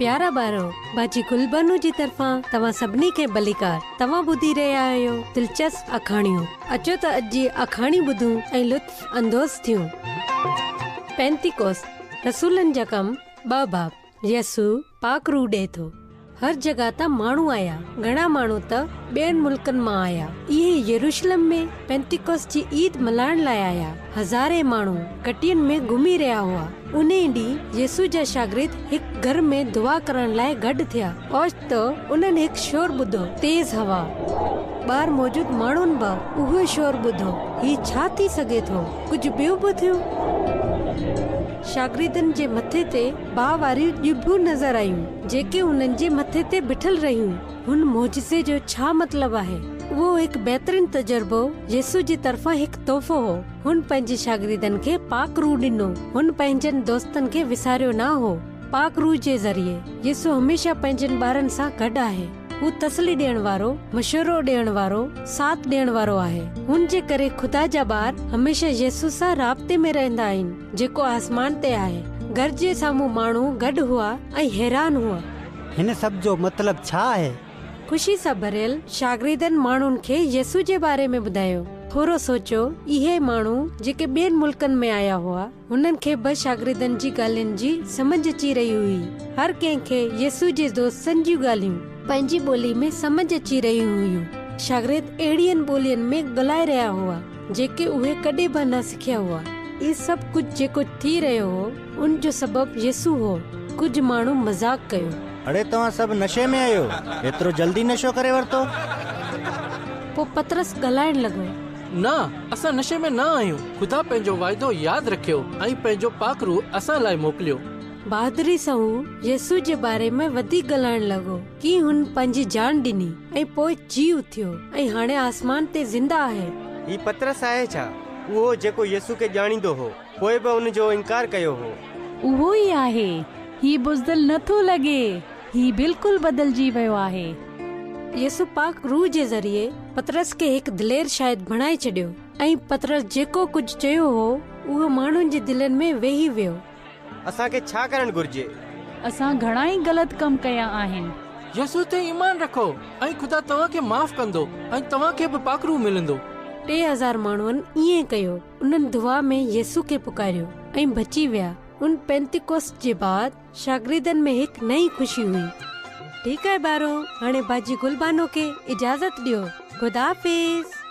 پيارا ٻارو، باجي گل بانو جي طرفان توهان سڀني کي ڀليڪار. توهان ٻڌي رهيا آهيو دلچسپ آکاڻيون. اچو ته اڄ جي آکاڻي ٻڌون ۽ لطف اندوز ٿيون. پينتيڪوست، رسولن جا ڪم، ٻه باب، يسوع پاڪ روح ڏئي ٿو. هر جڳهه تان ماڻهو آيا. گهڻا ماڻهو ته ٻين ملڪن مان آيا. اهي يروشلم ۾ پينتيڪوست جي عيد ملهائڻ لاء آيا. هزارين ماڻهو گهٽين ۾ گهمي رهيا هئا. انهيء ڏينهن يسوع جا شاگرد هڪ گهر ۾ دعا ڪرڻ لاء گڏ ٿيا. اوچتو انهن هڪ شور ٻڌو. تيز هوا. ٻاهر موجود ماڻهن به اهو شور ٻڌو. هي ڇا ٿي سگهي ٿو؟ ڪجهه ٻيو به ٿيو. شاگردن جي مٿي تي باهه واريون ڄڀون نظر آيون، جيڪي انهن جي مٿي تي بيٺل رهيون. هن معجزي جو ڇا مطلب آهي؟ اهو هڪ بهترين تجربو يسوع جي طرفان هڪ تحفو هو. هن پنهنجي شاگردن کي پاڪ روح ڏنو. هن پنهنجن دوستن کي وساريو نه هو. پاڪ روح جي ذريعي، يسوع هميشه پنهنجن ٻارن سان گڏ آهي. هو تسلي ڏيڻ وارو، مشورو ڏيڻ وارو، ساٿ ڏيڻ وارو آهي. هن جي ڪري خدا جا ٻار هميشه يسوع سان رابطي ۾ رهندا آهن، جيڪو آسمان تي آهي. گهر جي سامهون ماڻهو گڏ هئا ۽ حيران هئا. هن سڀ جو مطلب ڇا آهي؟ خوشي سان ڀريل شاگردن ماڻهن کي يسوع جي باري ۾ ٻڌايو. ٿورو سوچو، اهي ماڻهو جيڪي ٻين ملڪن ۾ آيا هئا، هنن کي به شاگردن جي ڳالهين جي سمجهه اچي رهي هئي. هر ڪنهن کي يسوع جي دوستن جون ڳالهيون پنهنجي ٻولي ۾ سمجهه اچي رهيون هيون. شاگرد اهڙين ٻولين ۾ ڳالهائي رهيا هئا، جيڪي اهي ڪڏهن به نه سکيا هئا. اهي سڀ ڪجهه جيڪو ٿي رهيو هو، ان جو سبب يسوع هو. ڪجهه ماڻهو مذاق ڪيو. اڙي توهان سڀ نشي ۾ آهيو، ايترو جلدي نشو ڪري ورتو؟ پوء پطرس ڳالهائڻ لڳو. نه، اسان نشي ۾ نه آهيون. خدا پنهنجو واعدو ياد رکيو ۽ پنهنجو پاڪ روح اسان لاء موڪليو. بهادري سان هو يسوع جي باري ۾ وڌيڪ ڳالهائڻ لڳو. ڪيئن هن پنهنجي جان ڏني ۽ پوء جي اٿيو ۽ هاڻي آسمان تي زنده آهي. هي پطرس آهي ڇا؟ اهو جيڪو يسوع کي ڄاڻيندو هو، پوء به ان جو انڪار ڪيو هو. اهو ئي آهي. هي بزدل نه ٿو لڳي. هي بلڪل بدلجي ويو آهي. يسوع پاڪ روح جي ذريعي پطرس کي هڪ دلير شاهد بڻائي ڇڏيو ۽ پطرس جيڪو ڪجهه چيو هو اهو ماڻهن جي دلين ۾ ويهي ويو. اسان کي ڇا ڪرڻ گهرجي؟ اسان گهڻا ئي غلط ڪم ڪيا آهن. يسوع تي ايمان رکو ۽ خدا توهان کي معاف ڪندو ۽ توهان کي به پاڪ روح ملندو. 3000 ماڻهن ائين ڪيو. انهن دعا ۾ يسوع کي پڪاريو ۽ بچي ويا. ان پينتيڪوست جي بعد شاگردن ۾ هڪ نئين خوشي هئي. ٺيڪ آهي ٻارو، هاڻي باجي گل بانو کي اجازت ڏيو. خدا حافظ.